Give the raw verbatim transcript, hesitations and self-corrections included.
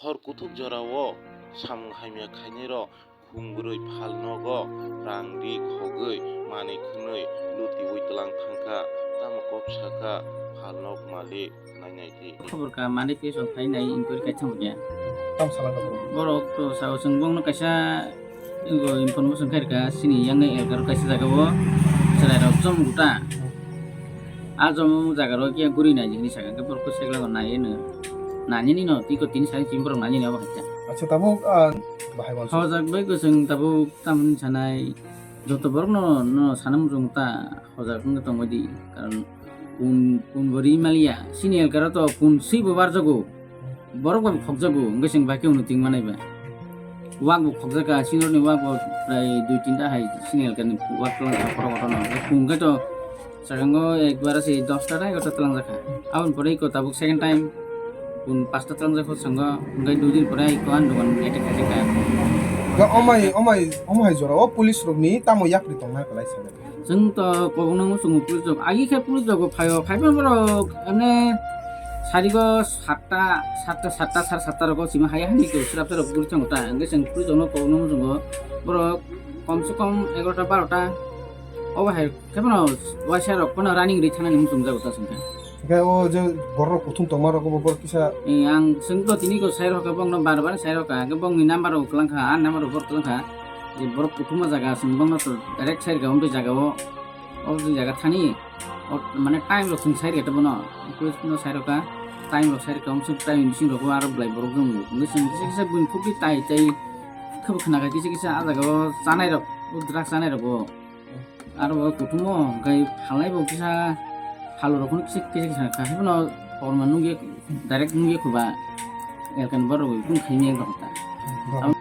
Hor kuthuk jorao samung hamya khainairok khumbrwi phalnogo rang ri khogwi manwi khwnwi lutiwi tlang thangkha, tamo kok sakha phalnok malik nainai di. Khobor ka mani twi song phai nai inquiry kai thang ya. Tam sala ka bro. Borok to sao chwng bongno kaisa ingo information khai rwkha, sini yang elgar kaisa jaga o chwrai rok chom guta. A chom jaga ro kya guri nai hini saka ke borok ko segla nai eno. Nani ni no tiko tini sani chim borok nani ni abo hakya. Acha tabuk, ah, bahai wansu. Hojak bai ko chwng tabuk tamni sanai joto borok no, no sanam jung ta hojak wng tongwi di. Karon kun, kun bo ri maliya. Sini elgar to kun si bo barjago. Borok bai khokjago, hwnkhe chwng bai khe uno ting manai ba. Wak bo khokjak kha, senior ni wak bo prai dui tinta hai senior kani wak tlang kha, borok kotorno. Hwnkhe to sakango ekbar se dosta ta egarota tlang jak kha. Aboni pore iko tabuk second time kun pasta tlang jak kha, chwng hwnkhe dui din pore iko ang dogan attack kha. Ga omai, omai, omai jora o police rok ni tamo yakri tong na kwlai sa. Chwng to kobokno muchungo police rok. Agi khe police rok bo phaio, phaiba borok emne sarigo satta, satta, satta, sar satta rogo sima haya hani ko srap srap guri tongo ta. Hwnkhe chwng police rokno kobokno muchungo borok kom se kom egarota barota obo hai khe bono waisa rok bono running ri thanani muchung jago ta chwng khe. Hwnkhe o je borok kuthum tongma rok bo borok kisa. Eh, ang chwng to tini ko sai rok khe bongno bar bar sai rok kha, hwnkhe bongni number rok kwlang kha, a number rok borok kwlang kha. Je borok kuthuma jaga chwng bongno to direct sai rwkha, omo jaga o, omo jaga thani, o, mane time rok chwng sai rwkha bono, police no sai rwkha, time rok sai rwkha, omo chwng time bising rok o aro belai borok wng, wngwi chwng kisa kisa buini khukti tai tai khebo khna kha, kisa kisa a jaga o chanai rok, o drugs chanai rok o, aro bo kuthum o hwnkhe phalnai bo kisa phalrok kisa kisa kisa kha, haiphano korma nukya, direct nukya khuba, elkan borok bo khaimya wng kha.